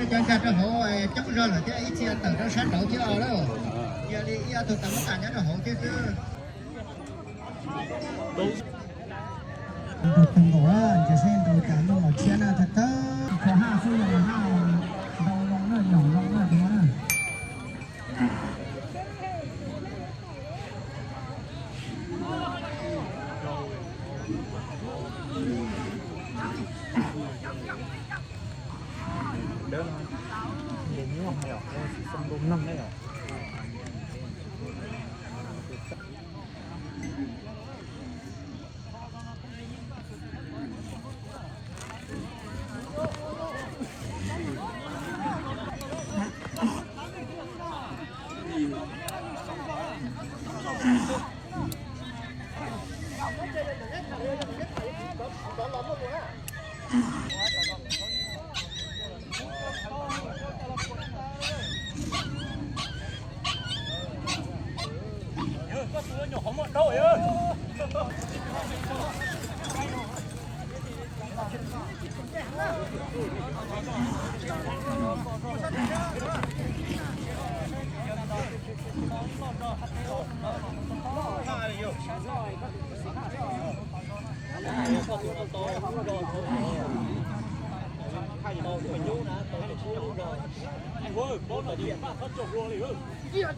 Cov nkag rau hauv coob zog lawm thiab ib txhia tawm rau sab nraud thiab os lauj. Yog li ib ob tug tau muab tas nyob rau hauv thiab xwb. Ntau tau nkaus, ntsia seb ntau cas nyuj los tshiab na, thawj thawj kho haj xwb yog haj ntau loo na, nyom loo na tus no na.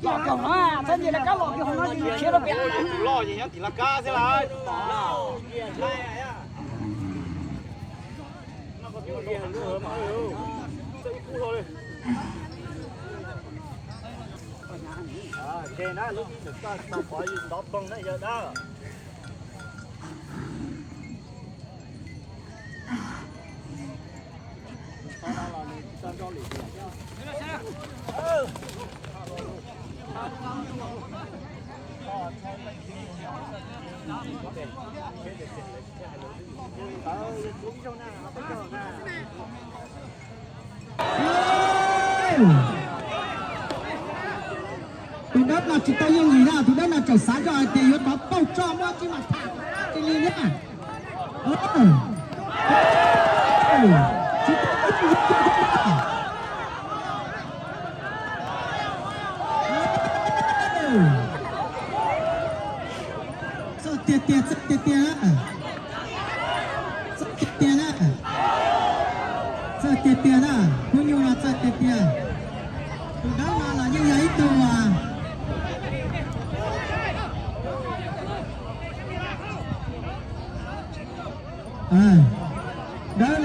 Los no, txhob nce laj kab los, hauv no ces khiav rau pem. Tus loj ces nyob tim laj kab xwb lawm. Ib kub hlo li. Ces na lub ib nws koj tau qhov yus ntov phoog na yog dab. Tus dawb no tsis tau yooj yim na, tus dawb no tseem xav zoj hais tias yuav rov pauj tso muab tsis mam tham tsis li thiab. Tsis tau yooj yim. Txawj tiag tiag, txawj tiag tiag na. Txawj tiag tiag na. Txawj tiag tiag na. Khub nyuj no txawj tiag tiag. Tus dawb no los yeej yog ib tug dawb.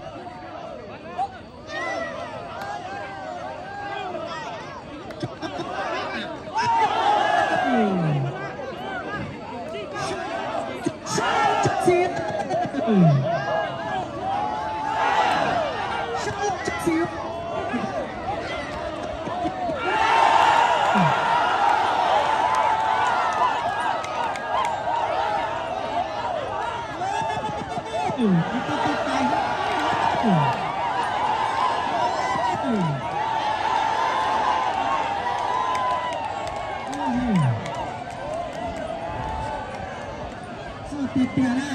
Txawj tiag tiag na.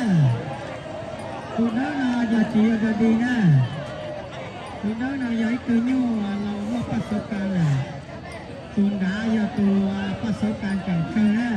Tus dawb no yog tsis yog dog dig na. Tus dawb no yog ib tug nyuj laus muaj paj xauv kas lawm. Tus nrad yog tus paj xauv kas tseem tsawg na.